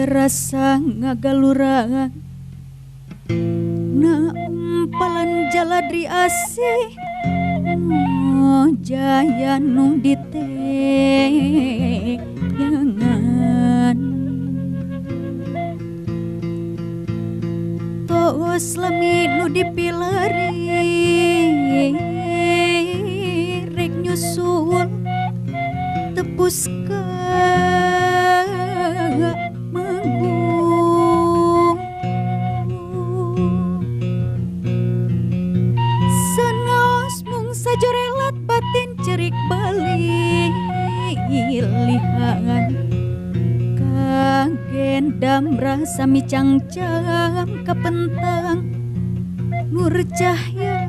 Rasa ngagalurang na umpalan jaladri asih oh, jaya nu diteangan tos lami nu dipilari rek nyusul tepus ka manggung sanaos mung sajorelat batin cerik balik lihan kagendam rasa micangcang kapentang nur cahya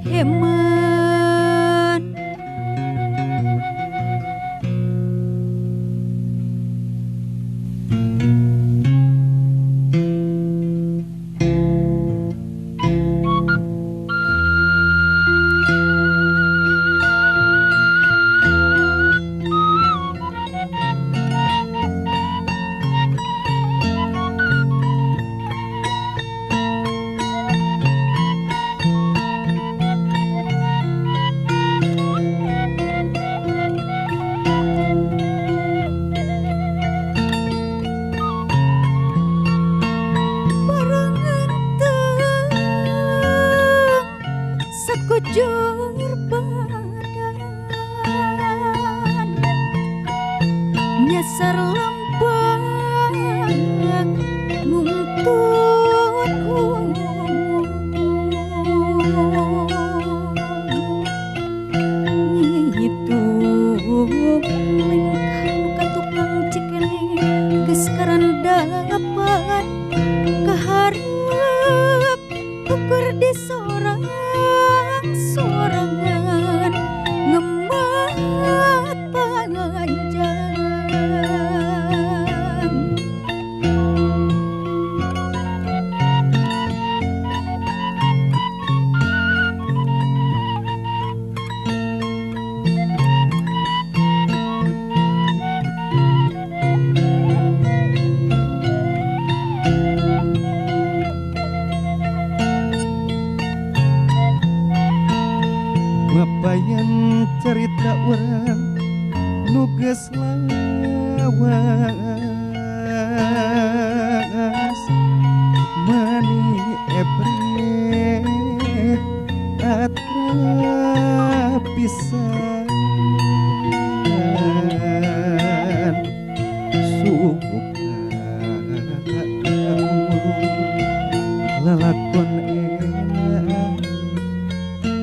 heman. Sekujur badan nyasar lempang nuntun itu lengkah luka tukang cikene geus karandapan kaharep ukur di sorang sorangan ngemat panjang. Ngapain cerita orang nu geus lawas mani ebre akrab pisan sukna lalakon enak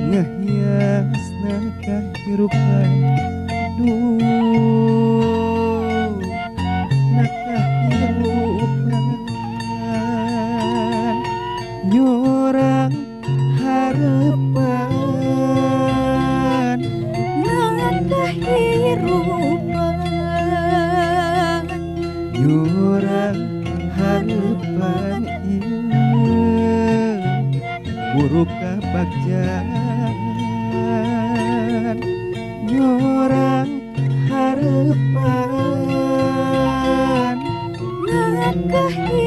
ngehiasna kahirupan duh na kahirupan nyorang harapan na kahirupan nyorang harapan ieu buruk kabagjaan nyorang harapan na kahirupan.